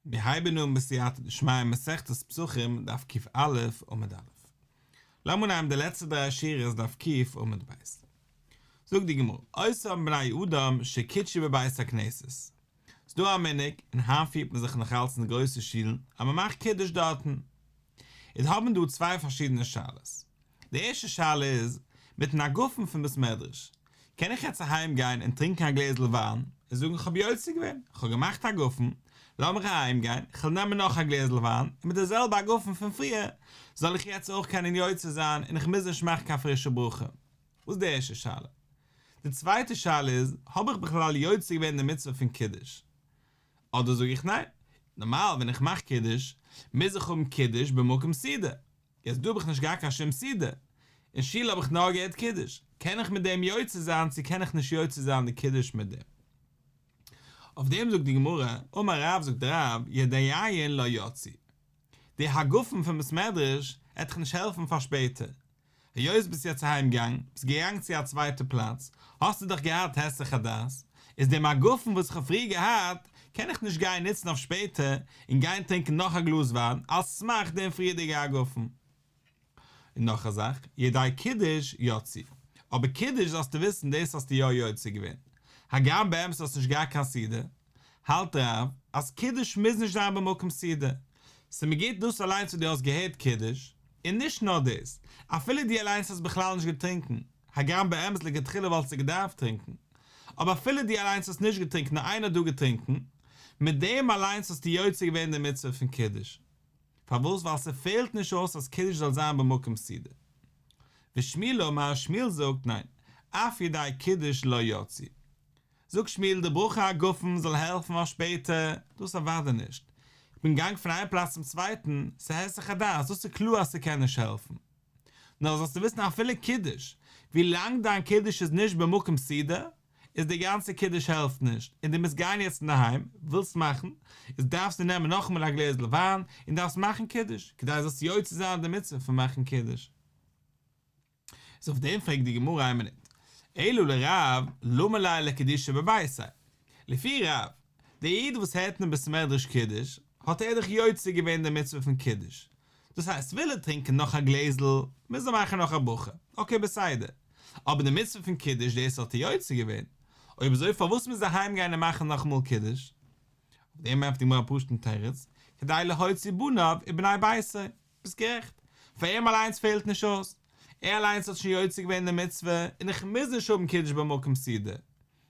מיר הייבן אן בסייעתא דשמיא מסכת פסחים דף ק"א עמוד א'. לאמיר נעמען די לעצטע דריי שורות דף ק עמוד ב'. זאגט די גמרא, אותם בני אדם שקידשו בבית הכנסת. ס'דא א מנהג, און היינט פירט מען זיך נאך אלץ אין די גרויסע שולן, אז מ'מאכט קידוש דארטן. איז האבן דא צוויי פארשידענע שאלות. די ערשטע שאלה איז, מיטן הגפן פון בית מדרש, קען איך יעצט אהיים גיין און טרינקען א גלעזל וויין, און זאגן כ'האב יוצא געווען, כ'האב געמאכט הגפן, לאמיך אהיים גיין, כ'וועל נעמען נאך א גלעזל וויין, און מיט די זעלבע הגפן פון פריער, זאל איך יעצט אויך קענען יוצא זיין און איך מוז נישט מאכן קיין פרישע ברכה? דאס איז די ערשטע שאלה. די צווייטע שאלה איז, האב איך בכלל יוצא געווען די מצוה פון קידוש? אדער זאג איך ניין, נארמאל ווען איך מאך קידוש, מוז איך האבן קידוש במקום סעודה, יעצט דא האב איך נישט געהאט קיין שום סעודה, אין שול האב איך נאר געהערט קידוש, קען איך מיט דעם יוצא זיין צו קען איך נישט יוצא זיין די קידוש מיט דעם? אויף דעם זאגט די גמרא, אמר רב זאגט רב, ידי יין לא יצאו. די הגפן פון בית מדרש עט דיך נישט העלפן פאר שפעטער, היות ביסט יעצט אהיים געגאנגען, ביסט געגאנגען צו א צווייטע פלאץ, האסטו דאך געהאט היסח הדעת, איז דעם הגפן וואס איך האב פריער געהאט, קען איך נישט גיין נוצן אויף שפעטער, און גיין טרינקען נאך א גלאז וויין, על סמך דעם פריערדיגע הגפן. און נאך א זאך, ידי קידוש יצאו. אבער קידוש זאלסטו וויסן דאס האסטו יא יוצא געווען. הגם באמת האסטו נישט געהאט קיין סעודה, האלט רב אז קידוש מוז נישט זיין במקום סעודה, ס'מיר גוט דאס אליינס וואס דו האסט געהערט קידוש, און נישט נאר דאס, אפילו דו אליינס האסט בכלל נישט געטרינקן, הגם באמת לכתחילה וואלטסטו געדארפט טרינקן, אבער אפילו דו אליינס האסט נישט געטרינקן נאר איינער האט דא געטרינקן, מיט דעם אליינס האסטו יוצא געווען די מצוה פון קידוש. פארוואס? ווייל ס'פעלט נישט אויס אז קידוש זאל זיין במקום סעודה. ושמואל אמר, שמואל זאגט, ניין, אף ידי קידוש לא יצאו. זאגט שמואל די ברכה הגפן זאל העלפן אויף שפעטער, דאס אוודאי נישט, איך בין געגאנגען פון איין פלאץ צום צווייטן, ס'היסח הדעת, דאס איז קלאר אז ס'קען נישט העלפן. נאר זאלסטו וויסן אפילו קידוש, ווי לאנג דיין קידוש איז נישט במקום סעודה, איז די גאנצע קידוש העלפט נישט, און דו מוזט גיין יעצט אינדערהיים, ווילסט מאכן, איז דארפסטו נעמען נאכאמאל א גלעזל וויין, און דארפסט מאכן קידוש, כדי זאלסט יוצא זיין די מצוה פון מאכן קידוש. איז אויף דעם פרעגט די גמרא איין מינוט, אלא לרב למה ליה לקידושי בביתיה? לפי רב, דער איד וואס הערט אין בית מדרש קידוש, האט ער דאך יוצא געווען די מצוה פון קידוש, דאס הייסט וויל ער טרינקען נאך א גלעזל, מוז ער מאכן נאך א ברכה, אקעי בסדר, אבער די מצוה פון קידוש דאס האט ער יוצא געווען, אויב אזוי פארוואס מוז ער אהיים גיין און מאכן נאכאמאל קידוש? אויף דעם ענטפערט די גמרא א פשוט'ן תירוץ, כדי להוציא בניו ובני ביתו. ביסט גערעכט, פאר אים אליינס פעלט נישט אויס, ער אליינס האט שוין יוצא געווען די מצוה און איך מוז נישט האבן קידוש במקום סעודה,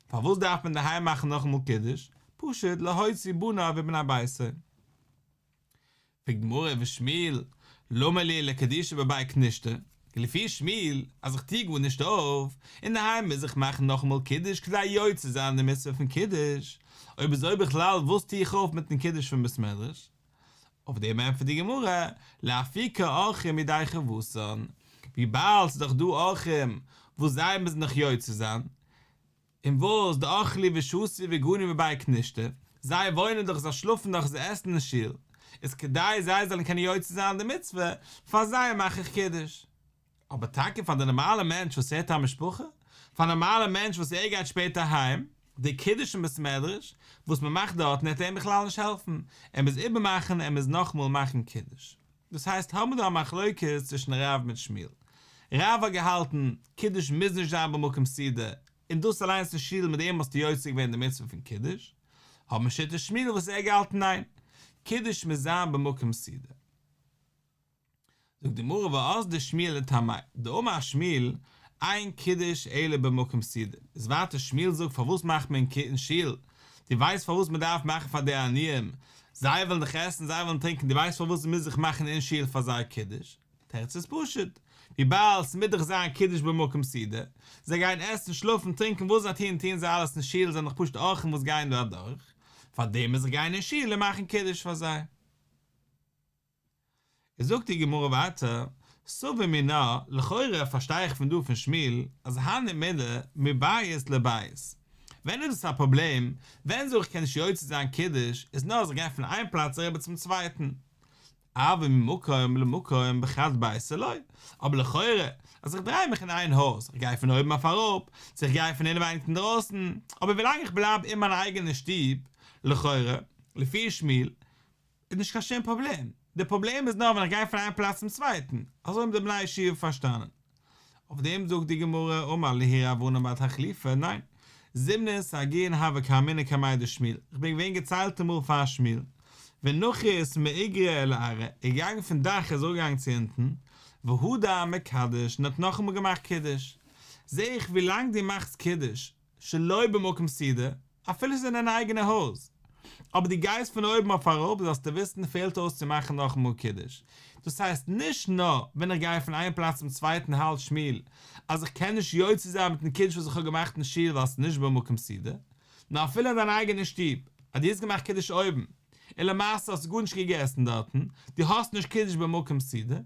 פארוואס דארף מען אינדערהיים מאכן נאכאמאל קידוש, פשוט להוציא בניו ובני ביתו. פרעגט די גמרא ושמואל, למה ליה לקידושי בבי כנישתא, לפי שמואל אז איך טוה גארנישט אויף, אינדערהיים מוז איך מאכן נאכאמאל קידוש כדי יוצא זיין די מצוה פון קידוש, אויב אזוי בכלל וואס טוה איך אויף מיטן קידוש פון בית מדרש? אויף דעם ענטפערט די גמרא, לאפוקי אורחים ידי חובתן, וויבאלד ס'איז דאך דא אורחים וואס זיי מוזן דאך יוצא זיין, און וואס דאכלי ושתו וגנו בבי כנישתא, זיי וואוינען דאך זיי שלאפן דאך זיי עסן אין שול, איז כדי זיי זאלן קענען יוצא זיין די מצוה, פאר זיי מאך איך קידוש. אבער טאקע פאר די נארמאלע מענטש וואס ער האט א משפחה, פאר א נארמאלע מענטש וואס ער גייט שפעטער אהיים, די קידוש אין בית מדרש וואס מען מאכט דארטן וועט אים בכלל נישט העלפן, ער מוז איבערמאכן ער מוז נאכאמאל מאכן קידוש. דאס הייסט האבן מיר דא א מחלוקת צווישן רב מיט שמואל. רב האט געהאלטן, קידוש מוז נישט זיין במקום סעודה, און דאס אליינס אין שול מיט דעם האסטו יוצא געווען די מצוה פון קידוש. האבן מיר שיטת שמואל וואס ער האט געהאלטן ניין, קידוש מוז זיין במקום סעודה. זאגט די גמרא ואזדא שמואל לטעמיה, דאמר שמואל, אין קידוש אלא במקום סעודה, איז ווייטער שמואל זאגט פארוואס מאכט מען אין שול, דו ווייסט פארוואס מען דארף מאכן פאר די עניים, זיי ווילן דאך עסן זיי ווילן טרינקען דו ווייסט פארוואס מוז איך מאכן אין שול פאר זיי קידוש, תירוץ איז פשוט, וויבאלד ס'מוז דאך זיין קידוש במקום סעודה, זיי גייען עסן שלאפן טרינקען וואס זיי טוען טוען זיי אלעס אין שול זיי זענען דאך פשוט אורחים וואס גייען דא אדורך, פארדעם מוז איך גיין אין שול און מאכן קידוש פאר זיי. איז זאגט די גמרא ווייטער, סבור מינה, לכאורה פארשטיי איך פון דא פון שמואל אז הני מילי מבית לבית, ווען איז דאס א פראבלעם, ווען זאג איך קען נישט יוצא זיין קידוש, איז נאר אז איך גיי פון איין פלאץ אריבער צום צווייטן, אבל ממקום למקום בחד ביתא לא, אבער לכאורה אז איך דריי מיך אין איין הויז, איך גיי פון אויבן אויף אראפ, צו איך גיי פון אינעווייניג אינדרויסן, אבער ווילאנג איך בלייב אין מיין אייגענע שטוב, לכאורה, לפי שמואל. איז נישט קיין שום פראבלעם, די פראבלעם איז נאר ווען איך גיי פון איין פלאץ צום צווייטן, אזוי האבן די בני ישיבה פארשטאנען. אויף דעם זאגט די גמרא אמר להו רב ענן בר תחליפא, ניין, זימנין סגיאין הוה קאימנא קמיה דשמואל, איך בין געווען געציילטע מאל פאר שמואל, ונחית מאיגרא לארעא, ער איז געגאנגען פון דאך איז אראפגעגאנגען צו אונטן, והדר מקדש און האט נאכאמאל געמאכט קידוש, זע איך ווילאנג דו מאכסט קידוש שלא במקום סעודה, אפילו ס'איז אין דיין אייגענע הויז, אבער דו גייסט פון אויבן אויף אראפ זאלסטו וויסן פעלט אויס צו מאכן נאכאמאל קידוש, דאס הייסט נישט נאר ווען איך גיי פון איין פלאץ צום צווייטן האלט שמואל אז איך קען נישט יוצא זיין מיטן קידוש וואס איך האב געמאכט אין שול ווייל ס'איז נישט במקום סעודה, נאר אפילו אין דיין אייגענע שטוב, אז דו האסט געמאכט קידוש אויבן, און למעשה האסטו גארנישט געגעסן דארטן, דו האסט נישט קידוש במקום סעודה,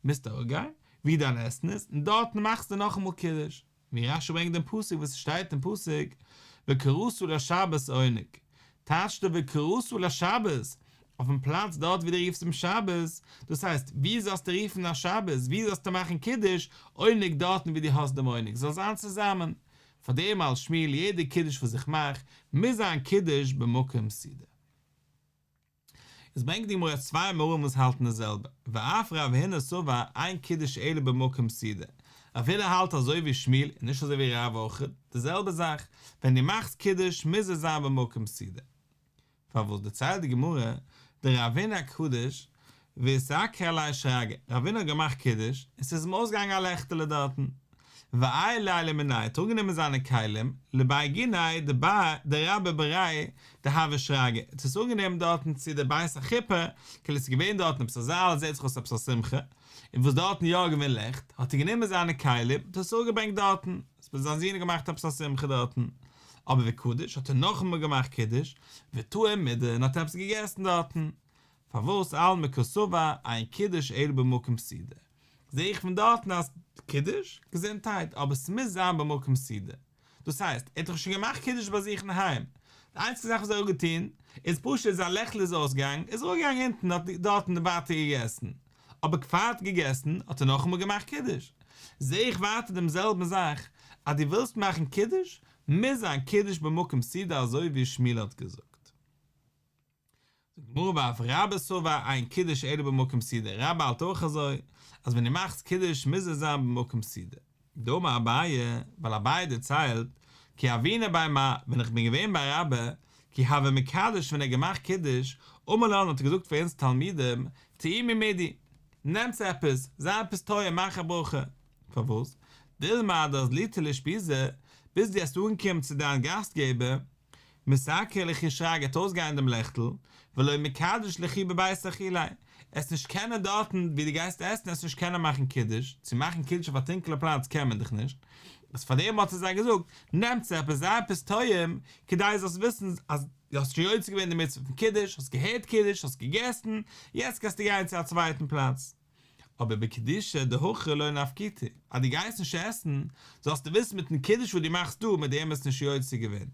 מוזטו אראפגיין וואו דיין עסן איז, און דארטן מאכסטו נאכאמאל קידוש. ווי רש"י ברענגט דעם פסוק וואס עס שטייט אין פסוק וקראת לשבת עונג, טייטשט ער וקראת לשבת אויפן פלאץ דארט ווי דו רופסט דעם שבת, דאס הייסט ווי זאלסטו רופן א שבת, ווי זאלסטו מאכן קידוש, עונג דארטן ווי דו האסט דעם עונג, זאל זיין צוזאמען, פאר דעם האלט שמואל יעדע קידוש וואס איך מאך מוז זיין קידוש במקום סעודה. עס ברענגט די גמרא צוויי אמוראים וואס האלטן די זעלבע, ואף רב הונא סבר אין קידוש אלא במקום סעודה, רב הונא האלט אזוי ווי שמואל און נישט אזוי ווי רב אויך, די זעלבע זאך, ווען דו מאכסט קידוש מוז עס זיין במקום סעודה. פארוואס דערציילט די גמרא, דרב הונא קדיש ואיתעקר עליה שרגא, רב הונא האט געמאכט קידוש און ס'איז אים אויסגעגאנגען א לעכטעלע דארטן, ועייל ליה למיניה האט אנגענומען זיינע כלים, לבי גיניה דרבה בריה דהוה שרגא, האט עס אנגענומען דארטן צו די בית החופה, כאילו עס איז געווען דארטן עפעס א זאל, עס זעט זיך אויס עפעס א שמחה, און וואס דארטן יא געווען לעכט, האט ער גענומען זיינע כלים, האט עס אראפגעברענגט דארטן, זיין זון האט געמאכט עפעס א שמחה דארטן, אבער וקדיש האט ער נאכאמאל געמאכט קידוש, וטעים מידי און האט עפעס געגעסן דארטן, פארוואס אלמא קסבר אין קידוש אלא במקום סעודה? זע איך פון דארטן אז קידוש, געזונטהייט, אבער ס'מוז זיין במקום סעודה. דאס הייסט, ער האט דאך שוין געמאכט קידוש ביי זיך אינדערהיים, די איינציגסטע זאך וואס ער האט געטון, איז פשוט זיין לעכטל איז אויסגעגאנגען, איז ער אראפגעגאנגען אונטן האט דארטן ווייטער געגעסן, אבער פאר ער האט געגעסן האט ער נאכאמאל געמאכט קידוש. זע איך ווייטער דעם זעלבן זאך, אז דו ווילסט מאכן קידוש, מוז זיין קידוש במקום סעודה אזוי ווי שמואל האט געזאגט. זאגט די גמרא ואף רבה סבר אין קידוש אלא במקום סעודה, רבה האלט אויך אזוי אז ווען דו מאכסט קידוש מוז עס זיין במקום סעודה. דאמר אביי, ווייל אביי דערציילט, כי הוינא בי מר, ווען איך בין געווען ביי רבה, כי הוה מקדש ווען ער האט געמאכט קידוש, אמר לן האט ער געזאגט פאר אונז תלמידים, טעימו מידי, נעמטס עפעס, זיי עפעס טועם, מאך א ברכה. פארוואס? דילמא עד דאזליתו לאושפיזא, ביז דו וועסט אנקומען צו דיין גאסטגעבער, מתעקר לכו שרגא וועט אויסגיין דעם לעכטל, ולא מקדש לכו בבית אכיליה, עסט נישט קענען דארטן ווי דו גייסט עסן עסט נישט קענען מאכן קידוש, צו מאכן קידוש אויף א טונקעלע פלאץ קען מען דאך נישט, איז פאר דעם האט ער זיי געזאגט, נעמטס עפעס, זיי עפעס טועם, כדי זאלסט וויסן אז דו האסט שוין יוצא געווען די מצוה פון קידוש, האסט געהערט קידוש, האסט געגעסן, יעצט קענסטו גיין צו א צווייטן פלאץ. אבער בקידושא דהכא לא נפקיתו, אז דו גייסט נישט עסן, זאלסטו וויסן מיטן קידוש וואס דו מאכסט דא, מיט דעם ביסטו נישט יוצא געווען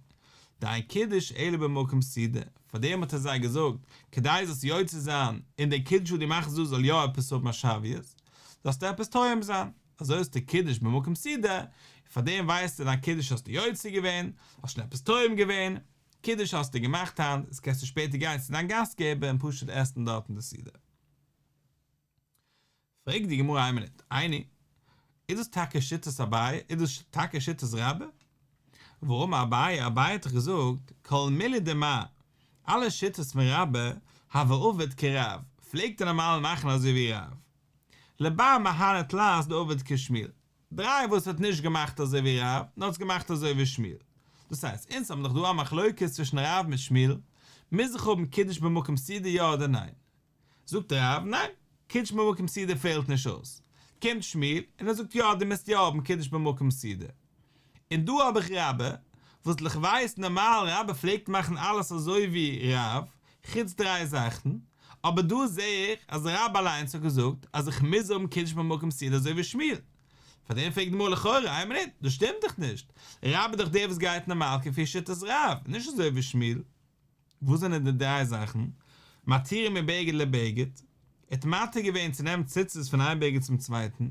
דיין קידוש אלא במקום סעודה, פאר דעם האט ער זיי געזאגט, כדי זאלסט יוצא זיין, און דער קידוש וואס דו מאכסט דא זאל יא עפעס האבן א שוויות, זאלסטו עפעס טועם זיין, אזוי האסטו קידוש במקום סעודה, און פאר דעם ווייסטו דיין קידוש האסטו יוצא געווען, האסט שוין עפעס טועם געווען, קידוש האסטו געמאכט היינט, איז קענסטו שפעטער גיין צו דיין גאסטגעבער און פשוט עסן דארטן די סעודה. פרעגט די גמרא איין מינוט, איני, איז דאס טאקע שיטת אביי? איז דאס טאקע שיטת רבה? והאמר אביי, אביי האט דאך געזאגט, כל מילי דמר, אלע שיטות פון רבה, הוה עביד כרב, פלעגט ער נארמאל מאכן אזוי ווי רב. לבר מהני תלת דעבד כשמואל, דריי וואס האט נישט געמאכט אזוי ווי רב, נאר האט עס געמאכט אזוי ווי שמואל. דאס הייסט, אונז האבן דאך דא א מחלוקת צווישן רב מיט שמואל, מוז איך האבן קידוש במקום סעודה יא אדער ניין? זאגט רב, ניין, קידוש במקום סעודה פעלט נישט אויס. קומט שמואל און ער זאגט יא, דו מוזט יא האבן קידוש במקום סעודה. און דא האב איך רבה, וואס לכ' ווייסט נארמאל רבה פלעגט מאכן אלעס אזוי ווי רב, חוץ דריי זאכן, אבער דא זעה איך אז רבה אליינס האט געזאגט אז איך מוז האבן קידוש במקום סעודה אזוי ווי שמואל. פאר דעם פרעגט די גמרא לכאורה, איין מינוט, דאס שטימט דאך נישט, רבה איז דאך דער וואס גייט נארמאל כפי שיטת רב, נישט אזוי ווי שמואל. וואס זענען די דריי זאכן? מתירין מבגד לבגד, ער האט מתיר געווען צו נעמען ציצית פון איין בגד צום צווייטן,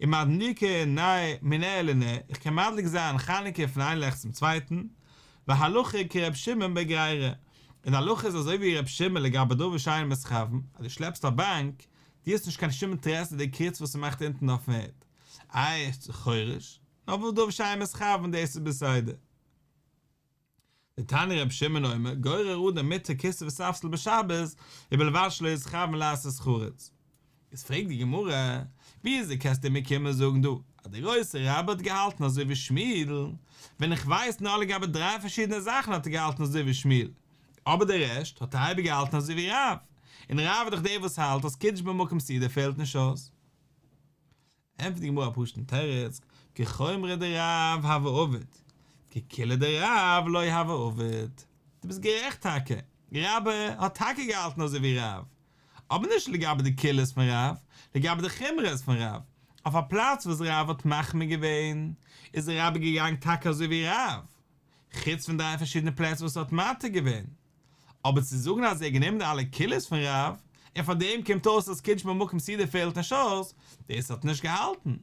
ומדליקין מנר לנר, איך קען מדליק זיין חנוכה פון איין לעכט צום צווייטן, והלכה כר' שמעון בגרירה, און די הלכה איז אזוי ווי ר' שמעון לגבי דבר שאינו מתכוין, אז דו שלעפסט א באנק, דו האסט נישט קיין שום אינטערעסע די קריץ וואס ס'מאכט אונטן אויפן ערד. איי, חורש, נאר וואס דבר שאינו מתכוין דאס איז בסדר. דתניא רבי שמעון אומר, גורר אדם מטה כסא וספסל בשבת, ובלבד שלא יתכוין לעשות חריץ. איז פרעגט די גמרא, ווי אזוי קענסטו מיר קומען זאגן דא, אז דער גרויסער רבה האט געהאלטן אזוי ווי שמואל, ווען איך ווייס נאר לגבי דריי פארשידענע זאכן האט ער געהאלטן אזוי ווי שמואל, אבער די רעשט האט ער אייביג געהאלטן אזוי ווי רב, און רב איז דאך דער וואס האלט אז קידוש במקום סעודה פעלט נישט אויס. ענטפערט די גמרא א פשוט'ן תירוץ, כחומרא דרב הוה עביד, כקולא דרב לא הוה עביד. דו ביסט גערעכט טאקע, רבה האט טאקע געהאלטן אזוי ווי רב, אבער נישט לגבי די קולות פון רב, לגבי די חומרות פון רב, אויף א פלאץ וואס רב האט מחמיר געווען, איז רבה געגאנגען טאקע אזוי ווי רב, חוץ פון דריי פארשידענע פלעצער וואס ער האט מתיר געווען. אבער צו זאגן אז ער האט גענומען אלע קולות פון רב, און פאר דעם קומט אויס אז קידוש במקום סעודה פעלט נישט אויס, דאס האט ער נישט געהאלטן.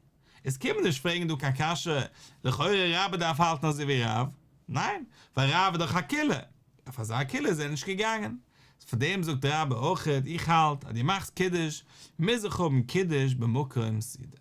איז קום מיר נישט פרעגן דא קיין קשיא, לכאורה רבה דארף האלטן אזוי ווי רב, ניין, ווייל רב איז דאך א קולא, אויף אזא קולא איז ער נישט געגאנגען. פאר דעם זאגט רבה אויכעט, איך האלט אז דו מאכסט קידוש, מוז איך האבן קידוש במקום סעודה.